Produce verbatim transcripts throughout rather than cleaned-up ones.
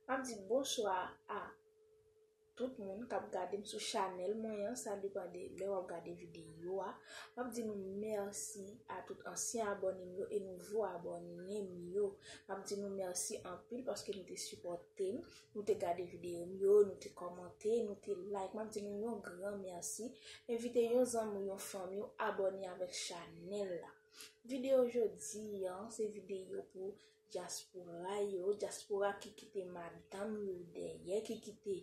M ap di bonswa a tout moun k ap gade m sou chanèl mwen an, sa depann de lè w ap gade videyo a. M ap di nou mèsi a tout ansyen abòne m yo e nouvo abòne m yo. M ap di nou mèsi anpil paske nou te sipòte m, nou te gade videyo m yo, nou te kòmante, nou te like. M ap di nou yon gran mèsi. Envite yon zanmi w, yon fanmi w abòne avèk chanèl la. Videyo jodi a, se videyo pou dyaspora yo, dyaspora ki kite madanm yo dèyè, ki kite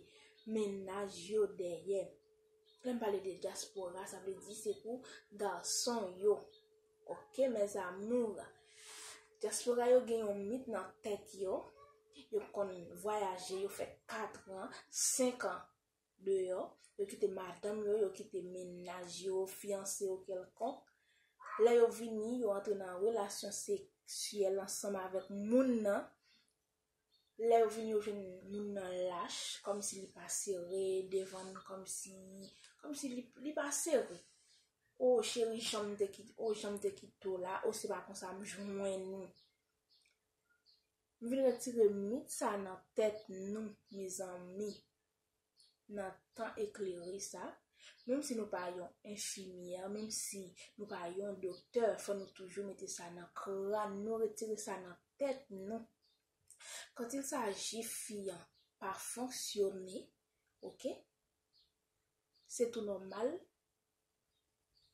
mennaj yo dèyè. Lè m pale de dyaspora, sa vle di se pou gason yo. Ok, mes amours. Dyaspora yo gen yon mit nan tèt yo. Yo konn vwayaje, yo fè kat an, senk an deyò, yo kite madanm yo, yo kite mennaj yo, fiyanse yo kèlkonk. Lè yo vini, yo antre nan relasyon seksyèl ansanm avèk moun nan. Lè yo vini, yo jwenn moun nan lach, kòmsi li pa sere devan n, kòmsi, kòmsi li, li pa sere. O cheri, jan m te kite, o jan m te kite w la, o se pa konsa m jwenn ou. M vin retire mit sa nan tèt nou, mezanmi. Nan tan eklere sa, menm si nou pa yon enfimyè, menm si nou pa yon doktè, fò nou toujou mete sa nan kràn nou, retire sa nan tèt nou. Quand il s'agit fi an pa fonksyone, ok? Se tou nòmal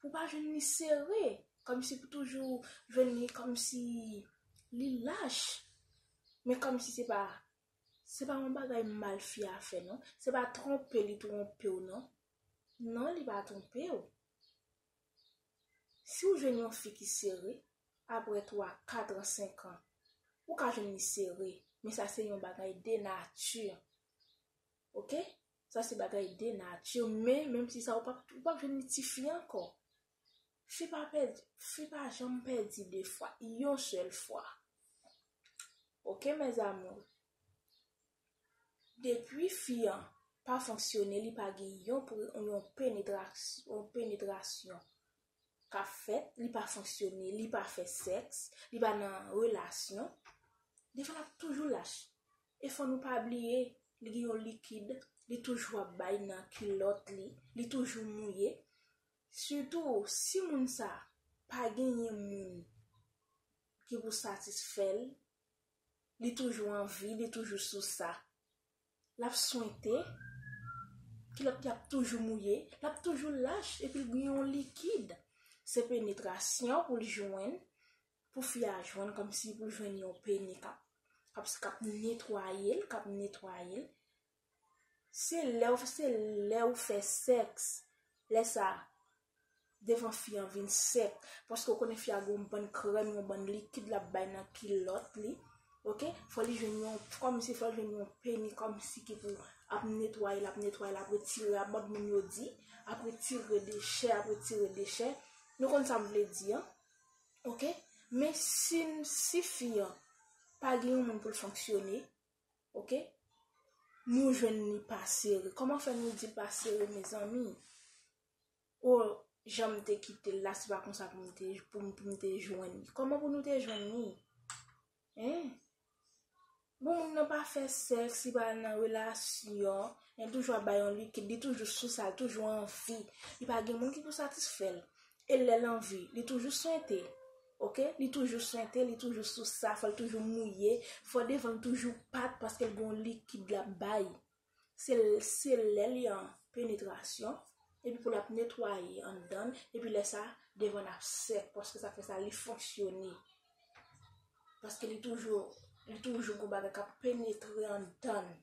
pou pa jwenn li sere, kòmsi pou toujou jwenn li kòmsi li lach. Men kòmsi se pa, se pa yon bagay mal fi a fè non. Se pa twonpe li twonpe w non. Non, li pa twonpe w. Si w jwenn yon fi ki sere, apre twa, kat an, senk an, ou ka jwenn li sere, men sa se yon bagay de nati. Ok? Sa se bagay de nati, men menm si sa, ou p ap, ou p ap jwenn li tifi ankò. Fi pa pèdi, fi pa janm pèdi de fwa, yon sèl fwa. Ok, mes amours? Depi fi an pa fonksyone, li pa gen yon, pre- yon penetraks- yon penetrasyon k ap fèt, li pa fonksyone, li pa fè sèks, li pa nan relasyon, devan l ap toujou lach. E fò nou pa bliye, li gen yon likid, li toujou ap bay nan kilòt li, li toujou mouye. Sitou, si moun sa pa genyen moun ki pou satisfè l, li toujou anvi, li toujou sou sa. L ap swente, kilòt li ap toujou mouye, l ap toujou lach, epi l gen yon likid. Se penetrasyon pou l jwenn, pou fi a jwenn, kòmsi pou l jwenn yon peni k ap, k ap, k ap netwaye l, k ap netwaye l. Se lè w, se lè w fè sèks, lè sa, devan fi an vin sèk, paske w konnen fi a gen yon bann krèm, yon bann likid l ap bay nan kilòt li. Ok? Fò li jwenn yon, kòmsi fò l jwenn yon peni, kòmsi ki pou ap netwaye l, ap netwaye l, ap retire, a mòd moun yo di, ap retire dechè, ap retire dechè. Nou konn sa m vle di an. Ok? Men si, si fi an pa gen yon moun pou l fonksyone, ok? Nou jwenn li pa sere. Kòman fè nou di l pa sere, mezanmi? O, jan m te kite l la, se pa konsa pou m te, pou m, pou m te jwenn li. Kòman pou nou te jwenn li? Hein? Bon, moun nan pa fè sèks, li pa nan relasyon, li toujou ap bay yon likid, li toujou sou sa, li toujou anvi. Li pa gen moun ki pou satisfè l. E lè l anvi, li toujou swente. Ok? Li toujou swente, li toujou sou sa, fò l toujou mouye, fò devan l toujou pat paske l gen yon likid l ap bay. Se, se lè li an penetrasyon, epi pou l ap netwaye anndan l, epi lè sa, devan l ap sèk, paske sa fè sa, li fonksyone. Paske li toujou, li toujou gon bagay k ap penetre anndan l.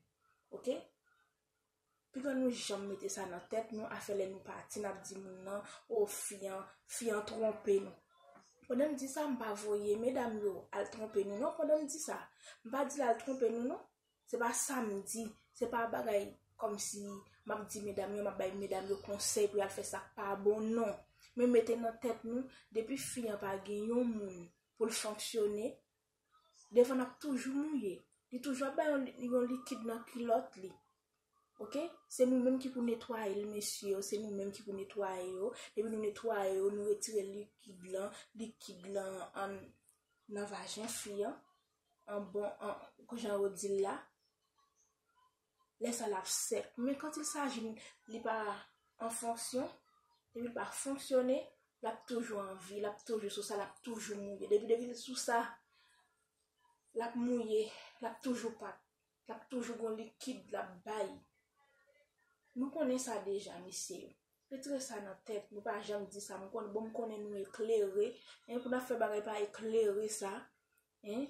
Ok? Piga nou janm mete sa nan tèt nou, afè lè nou pati, n ap di moun nan, o, fi an, fi an twonpe nou. Pandan m di sa, m pa voye medam yo al twonpe nou, non, pandan m di sa. M pa di l al twonpe nou, non. Se pa sa m di. Se pa bagay kòmsi m ap di medam yo, m ap bay medam yo konsèy pou y al fè sa k pa bon, non. Men mete nan tèt nou, depi fi an pa gen yon moun pou l fonksyone, devan l ap toujou mouye. Li toujou ap bay yon, yon likid nan kilòt li. Ok? Se nou menm ki pou netwaye l, mesye yo. Se nou menm ki pou netwaye yo. Depi nou netwaye yo, nou retire likid lan, likid lan an, nan vajen fi an. An bon, an, jan yo di l la. Lè sa l ap sèk. Men quand il s'agit, li pa an fonksyon, depi l pa fonksyone, l ap toujou an vi, l ap toujou sou sa, l ap toujou mouye. Depi, depi l sou sa, l ap mouye, l ap toujou pat, l ap toujou gon likid l ap bay. Nou konnen sa deja, mesye yo. Retire sa nan tèt nou, pa janm di sa. M konnen, bon, m konnen nou eklere, men pou n ap fè bagay pa eklere sa, en,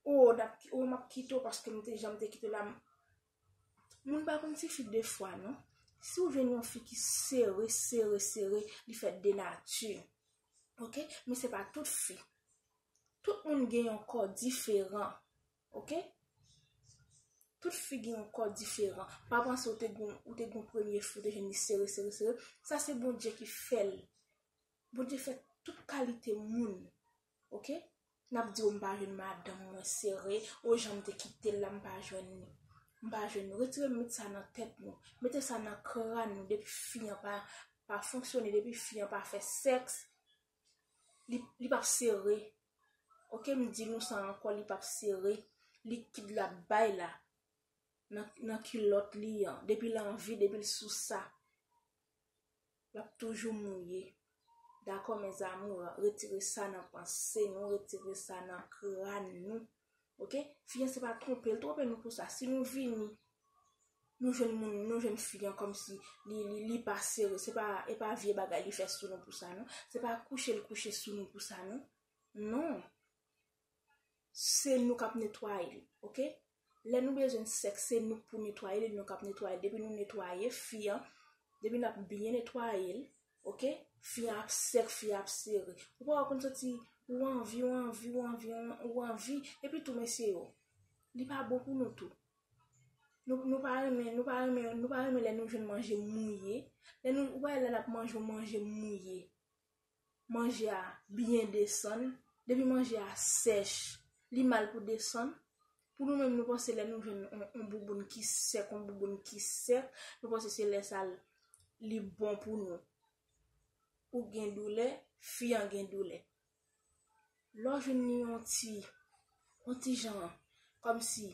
o, n ap, o, m ap kite w paske m te jan m te kite w la. Moun pa konn tifi de fwa, non. Si w jwenn yon fi ki sere, sere, sere, li fèt de nati. Oke? Men se pa tout fi. Tout moun gen yon kò diferan. Oke? Tout fi gen yon kò diferan. Pa panse ou te gon, ou te gon premye fi, ou te jwenn li sere, sere, sere. Sa se Bondye ki fè l. Bondye fè tout kalite moun. Oke? N ap di, o, m pa jwenn madanm mwen sere, o, jan m te kite l la, m pa jwenn li. M pa jwenn li. Retire mit sa nan tèt nou. Mete sa nan kràn nou. Depi fi an pa, pa fonksyone, depi fi an pa fè sèks, li, li p ap sere. Oke, m di nou sa ankò, li p ap sere. Likid l ap bay la, nan, nan kilòt li an. Depi l anvi, depi l sou sa, l ap toujou mouye. Dakò, mes amours, retire sa nan panse nou, retire sa nan kràn nou. Oke? Fi an se pa twonpe l, twonpe nou pou sa. Si nou vini, nou jwenn moun, nou jwenn fi an kòmsi li, li, li pa sere, se pa, e pa vye bagay li fè sou nou pou sa, non. Se pa kouche l kouche sou nou pou sa, non. Non. Se nou k ap netwaye l, oke? Lè nou bezwen sèks, se nou k pou netwaye l, e nou k ap netwaye l. Depi nou netwaye fi an, depi n ap byen netwaye l, oke? Fi an ap sèk, fi an ap sere. Ou pa wè konn soti, ou anvi, ou anvi, ou anvi, ou anvi. Epi tou, mesye yo, li pa bon pou nou tou. Nou, nou pa renmen, nou pa renmen, nou pa renmen lè nou jwenn manje mouye. Lè nou, ou pa wè lè n ap manje, yon manje mouye. Manje a byen desann. Depi manje a sèch, li mal pou desann. Pou nou menm, nou panse lè nou jwenn yon, yon bouboun ki sèk, yon bouboun ki sèk, nou panse se lè sa l, li bon pou nou. Ou gen doulè, fi an gen doulè. Lè w jwenn li yon ti, yon ti jan, kòmsi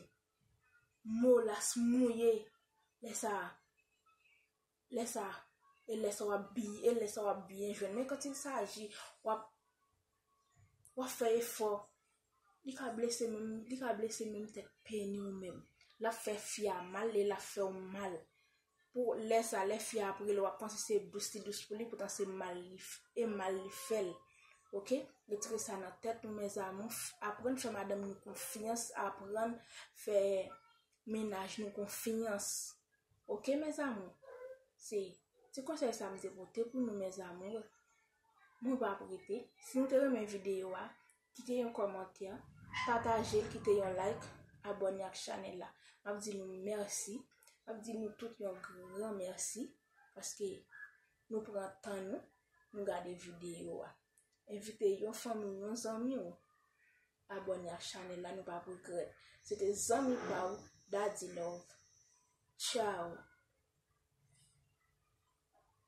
molas mouye, lè sa, lè sa, e lè sa w ap bi-, e lè sa w ap byen jwenn. Men quand il s'agit, w ap, w ap fè efò. Li ka blese menm, li ka blese menm tèt peni w menm. L ap fè fi a mal, e l ap fè w mal. Pou lè sa, lè fi a ap rele, w ap panse se dous li dous pou li, poutan se mal li f-, e mal li fè l. Oke? Retire sa nan tèt nou, mes amours. Aprann fè madanm nou konfyans, aprann fè mennaj nou konfyans. Oke, mes amours? Se ti konsèy sa m te pote pou nou, mes amours. Mwen p ap rete. Si nou te renmen videyo a, kite yon kòmantè, pataje l, kite yon like, abòne ak chanèl la. M ap di nou mèsi. M ap di nou tout yon gran mèsi paske nou pran tan nou, nou gade videyo a. Envite yon fanmi w, yon zanmi w abòne ak chanèl la, nou p ap regrèt. Se te zanmi pa w, Daddy Love. Tchao.